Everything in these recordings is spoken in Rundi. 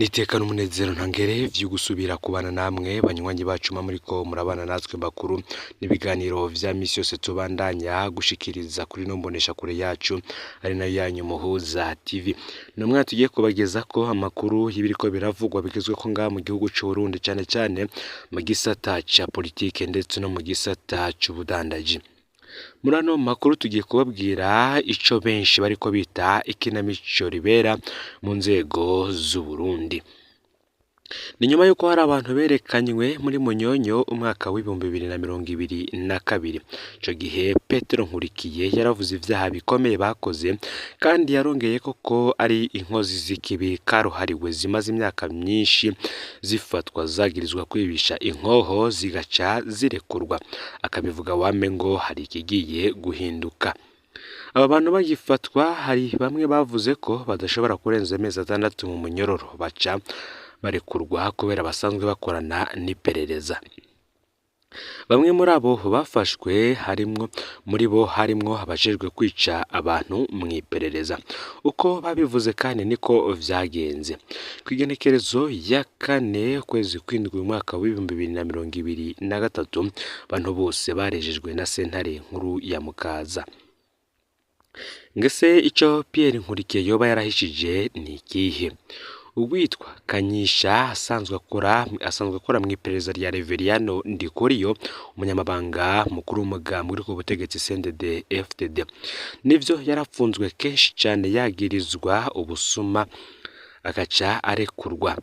Niteka n'umunezero ntangere vyo gusubira kubana namwe banywanyi bacu muriko murabana natwe makuru n'ibiganiro vya misi yose tubandanya gushikiriza kuri no mbonesha kure yacu ari nayo yanyu Muhuza TV. Ni umwanya tugiye kubagezako amakuru y'ibiriko biravugwa bigezweko ngaha mu gihugu c'Uburundi, cane cane mu gisata ca politike ndetse no mu gisata c'ubudandaji. Muri ano makuru tugiye kubabwira ico benshi bariko bita ikinamico ribera mu nzego z'Uburundi. Ni nyuma yuko hari abantu berekanywe muri Munyonyo umwaka w'2022. Ico gihe Petero Nkurikiye yaravuze ivyaha bikomeye bakoze, kandi yarongeyeko ko ari inkozi z'ikibi karuhariwe zimaze imyaka myinshi zifatwa zagirizwa kwibisha inkoho zigaca zirekurwa, akabivuga wame ngo hari ikigiye guhinduka. Aba bantu bagifatwa hari bamwe bavuze ko badashobora kurenza amezi 6 mu munyororo, baca barekurwa kubera basanzwe bakorana n'iperereza. Bamwe muri abo bafashwe harimwo muri bo harimwo abajejwe kwica abantu mw'iperereza. Uko babivuze kandi niko vyagenze. Kw'igenekerezo ya 4 ukwezi kw'indwi umwaka w'2023, abantu bose barejejwe na sentare nkuru ya Mukaza. Ngese ico Pierre Nkurikiye yoba yarahishije ni ikihe? Uwitwa Kanyisha asanzwe akora mw'iperereza rya Reveriyano Ndikuriyo, umunyamabanga mukuru w'umugambi uri ku butegetsi CNDD FDD. Nivyo yarapfunzwe kenshi cane yagirizwa ubusuma agaca arekurwa.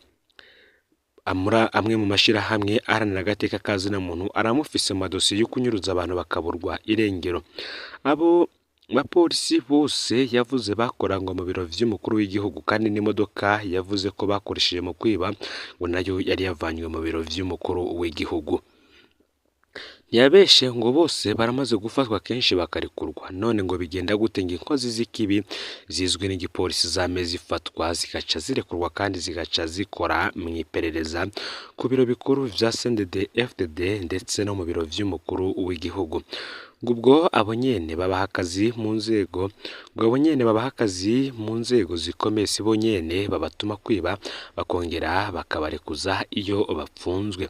Amwe mu mashirahamwe aharanira agateka ka zina muntu aramufise mu madosiye yo kunyuruza abantu bakaburwa irengero. Abo bapolisi bose yavuze bakorangwa mu biro vy'umukuru w'igihugu, kandi n'imodoka yavuze ko bakoresheje mu kwiba ngo nayo yari yavanywe mu biro vy'umukuru w'igihugu. Ntiyabeshe ngo bose baramaze gufatwa kenshi bakarekurwa, none ngo bigenda gute ngo inkozi z'ikibi zizwi n'igipolisi zame zifatwa zigaca zirekurwa kandi zigaca zikora mw'iperereza ku biro bikuru vya CNDD FDD ndetse no mu biro vy'umukuru w'igihugu. Ngo abo nyene babaha akazi mu nzego, ngo abo nyene babaha akazi mu nzego zikomeye si bo nyene babatuma kwiba bakongera bakabarekuza iyo bapfunzwe.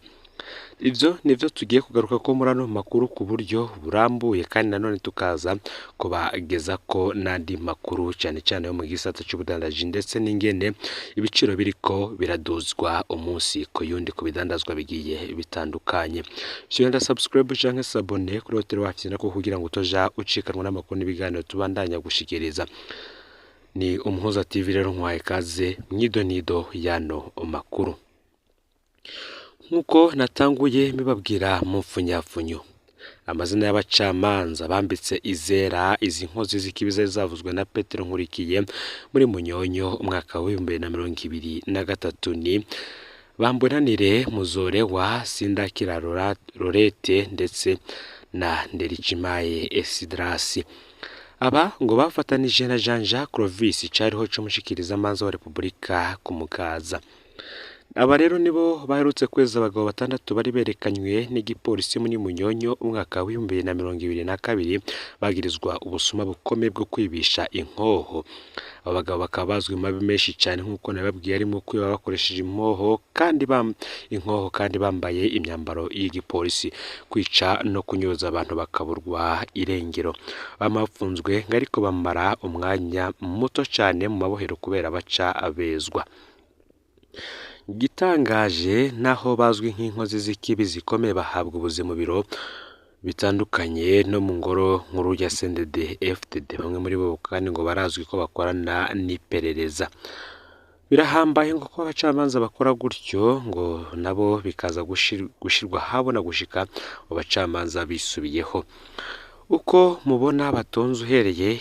Ivyo nivyo tugiye kugaruka ko muri ano makuru ku buryo burambuye, kandi nanone tukaza kubagezako n'andi makuru cane cane yo mu gisata c'ubudandaji ndetse n'ingene ibiciro biriko biraduzwa umunsi ku yundi ku bidandazwa bigiye bitandukanye. Fyonda subscribe canke s'abonner kuri Hotel Wacu nako kugira ngo utoja ucikanwa n'amakuru n'ibiganiro tubandanya gushikiriza. Ni Umuhuza TV rero nkwaye kaze mwidonido y'ano makuru. Nkuko natanguye mbibabwira mu mfunyafunyo, amazina y'abacamanza bambitse izera izi nkozi z'ikibi zari zavuzwe na Petero Nkurikiye muri Munyonyo umwaka w'2023 ni Bambonanire Muzorewa, Sindakira Lorete ndetse na Nderikimaye Esidrasi. Aba ngo bafatanije na Jean Jacques Clovis cariho c'umushikirizamanza wa Repubulika ku Mukaza. Aba rero nibo baherutse kweza abagabo 6 bari berekanywe n'igipolisi muri Munyonyo umwaka w'2022 bagirizwa ubusuma bukomeye bwo kwibisha inkoho. Aba bagabo bakaba bazwi mu mabi menshi cane nk'uko nababwiye, harimwo kwiba bakoresheje impoho kandi inkoho kandi bambaye imyambaro y'igipolisi, kwica no kunyuruza abantu bakaburwa irengero. Bama bafunzwe ariko bamara umwanya muto cane mu mabohero kubera baca bezwa. Igitangaje naho bazwi nk'inkozi z'ikibi zikomeye bahabwa ubuzi mu biro bitandukanye no mu ngoro nkuru ya CNDD FDD. Bamwe muri bo kandi ngo barazwi ko bakorana n'iperereza. Birahambaye ngo ko abacamanza bakora gutyo ngo nabo bikaza gushirwa habona gushika abo bacamanza bisubiyeho. Uko mubona batonze uhereye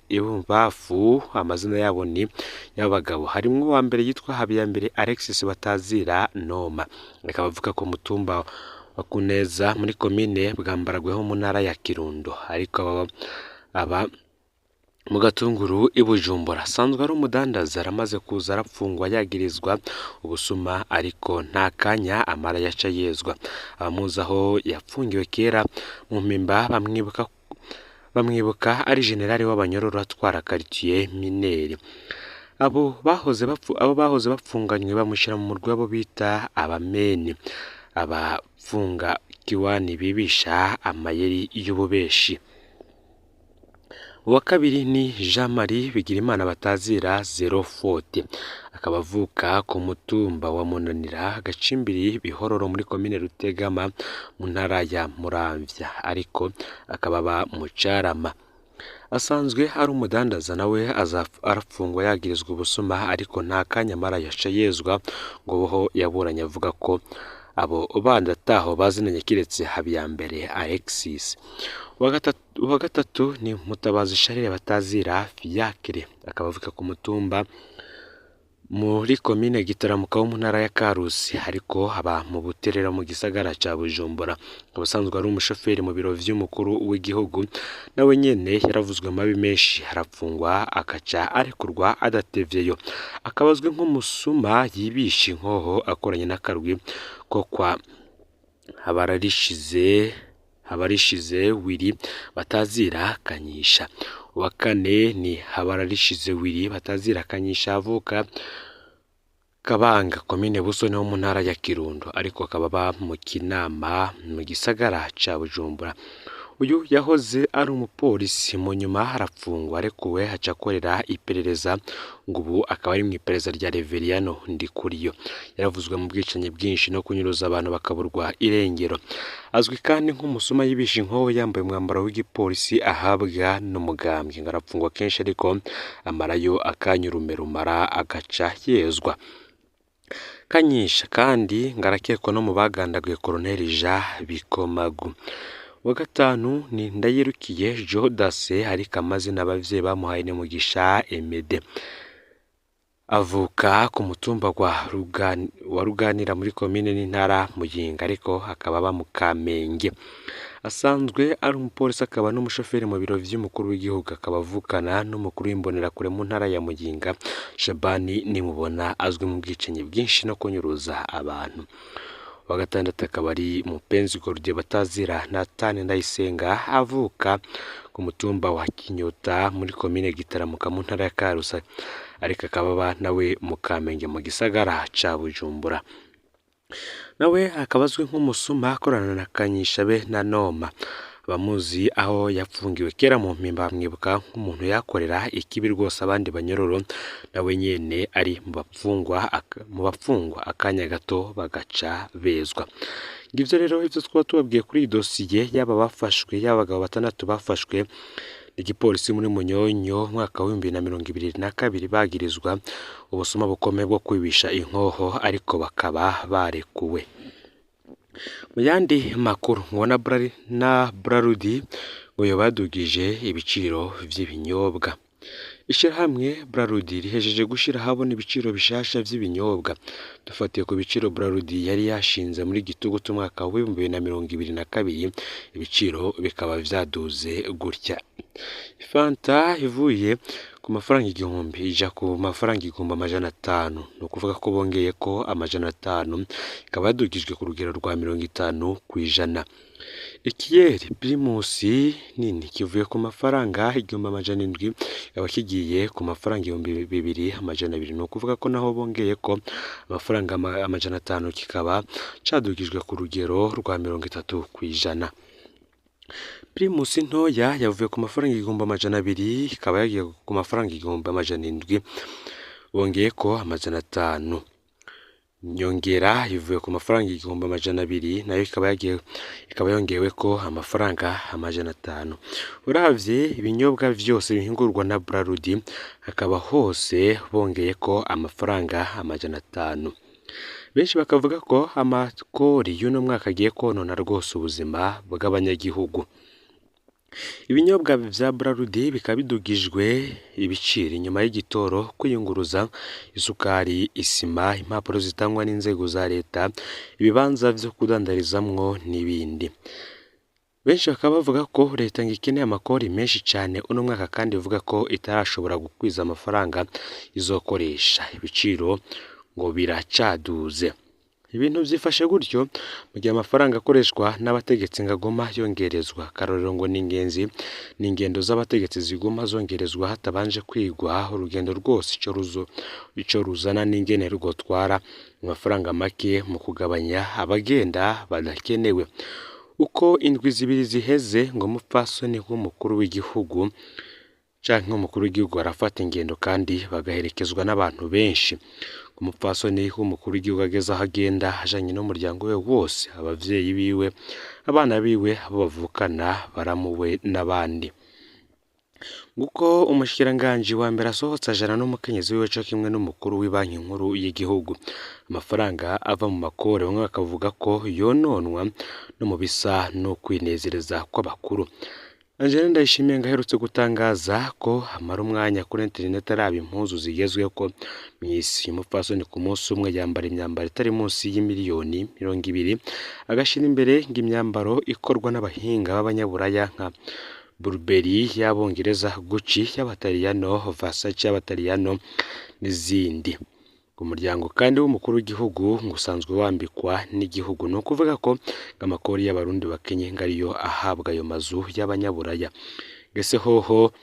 ibumbafu, amazina yabo ni y'abagabo. Harimwo uwa mbere yitwa Habiyambere Alexis Batazira Noma, akaba avuka ku mutumba wa Kuneza muri komine Bwambarangwe ho mu ntara ya Kirundo, ariko aba mu Gatunguru i Bujumbura. Asanzwe ari umudandaza, aramaze kuza arapfungwa yagirizwa ubusuma, ariko nta kanya amara yaca yezwa. Abamuzi aho yapfungiwe kera mu mpimba bamwibuka ari generali w'abanyororo atwara quartier minere. Abo bahoze bapfunganywe bamushyira mu murwi w'abo bita abameni, abapfunga kiwani bibisha amayeri y'ububeshi. Uwa kabiri ni Jean Marie Bigirimana batazira Zero Forte, akaba avuka ku mutumba wa Munanira, Gacimbiri, Bihororo muri komine Rutegama mu ntara ya Muramvya, ariko akaba aba mu Carama. Asanzwe ari umudandaza, nawe arafungwa yagirizwa ubusuma, ariko nta kanya amara yaca yezwa ngo boho yaburanye avuga ko abo bandi ataho bazinanye kiretse Habiyambere Alexis. Uwa gatatu ni Mutabazi Charles batazira Fiacre, akaba avuka ku mutumba muri komine Gitaramuka wo mu ntara ya Karusi, ariko aba mu Buterera mu gisagara ca Bujumbura. Akaba asanzwe ari umushoferi mu biro vy'umukuru w'igihugu, nawe nyene yaravuzwe amabi menshi, arafungwa akaca arekurwa adatevyeyo. Akaba azwi nk'umusuma yibisha inkoho akoranye n'akarwi ko kwa Habarishize Willy batazira Kanyisha. Uwa kane ni Habarishize Willy batazira Kanyisha, avuka Kabanga, komine Busoni ho mu ntara ya Kirundo, ariko akaba aba mu Kinama mu gisagara ca Bujumbura. Uyu yahoze ari umupolisi, mu nyuma arafungwa, arekuwe aca akorera iperereza, ngo ubu akaba ari mu iperereza rya Reveriyano Ndikuriyo. Yaravuzwe mu bwicanyi bwinshi no kunyuruza abantu bakaburwa irengero. Azwi kandi nk'umusuma yibisha inkoho yambaye umwambaro w'igipolisi ahabwa n'umugambwe. Ngo arafungwa kenshi ariko amarayo akanya urume rumara agaca yezwa. Kanyisha kandi ngo arakekwa no mu bagandaguye Colonel Jean Bikomagu. Uwa gatanu ni Ndayirukiye Jodase, ariko amazina abavyeyi bamuhaye ni Mugisha Emede. Avuka ku mutumba wa Ruganira muri komine n'intara Muyinga, ariko akaba aba mu Kamenge. Asanzwe ari umupolisi akaba n'umushoferi mu biro vy'umukuru w'igihugu, akaba avukana n'umukuru w'imbonerakure mu ntara ya Muyinga, Shabani Nimubona, azwi mu bwicanyi bwinshi no kunyuruza abantu. Uwa gatandatu akaba ari Mupenzi Gordier batazira Nathan Ndayisenga, avuka ku mutumba wa Kinyota muri komine Gitaramuka mu ntara ya Karusi, ariko akaba aba nawe mu Kamenge mu gisagara ca Bujumbura. Nawe akaba azwi nk'umusuma akorana na Kanyisha be na Noma. Abamuzi aho yapfungiwe kera mu Mpimba bamwibuka nk'umuntu yakorera ikibi rwose abandi banyororo, nawe nyene ari mu bapfungwa akanya gato bagaca bezwa. Ngivyo rero ivyo twaba tubabwiye kuri iyi dosiye y'aba bafashwe, y'aba bagabo batandatu bafashwe n'igipolisi muri Munyonyo umwaka w'2022 bagirizwa ubusuma bukomeye bwo kwibisha inkoho, ariko bakaba barekuwe. Mu yandi makuru mubona na Brarudi ngo yoba yadugije ibiciro vy'ibinyobwa. Ishirahamwe Brarudi rihejeje gushira ahabona ibiciro bishasha vy'ibinyobwa. Dufatiye ku biciro Brarudi yari yashinze muri gitugutu umwaka w'2022, ibiciro bikaba vyaduze gutya. Ifanta ivuye ku mafaranga 1000 ija ku mafaranga 1500, ni ukuvuga ko bongeye ko 500, ikaba yadugijwe ku rugero rwa 50%. Ikiyeri Primusi nini kivuye ku mafaranga 1700 kikaba kigiye ku mafaranga 2200, ni ukuvuga ko naho bongeye ko amafaranga 500, kikaba cadugijwe ku rugero rwa 30%. Primusi ntoya yavuye ku mafaranga 1200 ikaba yagiye ku mafaranga 1700, bongeye ko 500. Nyongera ivuye ku mafaranga 1200 nayo ikaba yongewe ko amafaranga 500. Uravye ibinyobwa vyose bihingurwa na Brarudi hakaba hose bongeye ko amafaranga 500. Benshi bakavuga ko amakori y'uno mwaka agiye konona rwose ubuzima bw'abanyagihugu. Ibinyobwa vya Brarudi bikaba bidugijwe ibiciro inyuma y'igitoro, kwiyunguruza, isukari, isima, impapuro zitangwa n'inzego za leta, ibibanza vyo kudandarizamwo n'ibindi. Benshi bakaba bavuga ko leta ngo ikeneye amakori menshi cane uno mwaka, kandi ivuga ko itarashobora gukwiza amafaranga izokoresha. Ibiciro ngo biracaduze. Ibintu vyifashe gutyo mu gihe amafaranga akoreshwa n'abategetsi ngo aguma yongerezwa. Akarorero ngo ni ingenzi ni ingendo z'abategetsi ziguma zongerezwa hatabanje kwigwa urugendo rwose ico ruzana n'ingene rwotwara amafaranga make mu kugabanya abagenda badakenewe. Uko indwi zibiri ziheze ngo umupfasoni w'umukuru w'igihugu canke umukuru w'igihugu arafata ingendo kandi bagaherekezwa n'abantu benshi. Umupfasoni w'umukuru w'igihugu ageze aho agenda ajanye n'umuryango we wose, abavyeyi biwe, abana biwe, abo bavukana, baramuwe n'abandi. Nguko umushikiranganji wa mbere asohotse ajana n'umukenyezi wiwe co kimwe n'umukuru w'ibanki nkuru y'igihugu. Amafaranga ava mu makore bamwe bakavuga ko yononwa no mu bisa n'ukwinezereza kw'abakuru. Angelina Ndayishimiye ngo aherutse gutangaza ko amara umwanya kuri interineti araba impuzu zigezweko mw'isi. Umupfasoni ku munsi umwe yambara imyambaro itari munsi y'imiliyoni 20, agashira imbere ngo imyambaro ikorwa n'abahinga b'abanyaburaya nka Burberry y'Abongereza, Gucci y'Abataliyano, Versace y'Abataliyano n'izindi. Umuryango kandi w'umukuru w'igihugu ngo usanzwe wambikwa n'igihugu, ni ukuvuga ko amakori y'Abarundi bakenye ngo ariyo ahabwa ayo mazu y'abanyaburaya. Ese hoho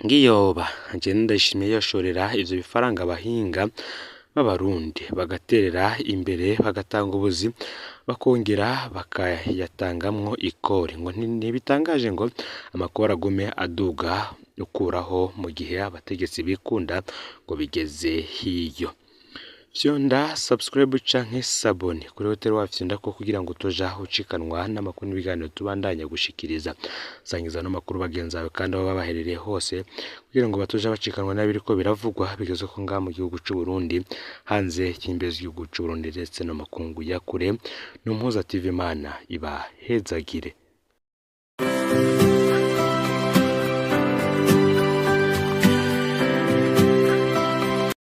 ngiyoba Angelina Ndayishimiye yoshorera ivyo bifaranga abahinga b'Abarundi bagaterera imbere bagatanga ubuzi bakongera bakayatangamwo ikori, ngo ntibitangaje ngo amakori agume aduga ukuraho mu gihe abategetsi bikunda ngo bigeze hiyo. Fyonda subscribe canke sabone kuri hoteli wafyonda ko kugira ngo utoja ucikanwa n'amakuru n'ibiganiro tubandanya gushikiriza. Sangiza no makuru bagenzi bawe kandi aho baba baherereye hose kugira ngo batoja bacikanwa n'abiriko biravugwa bigeze ko ngaha mu gihugu c'u Burundi, hanze y'imbibe z'igihugu c'u Burundi ndetse no makungu ya kure. N'Umuhuza TV, Imana ibahezagire.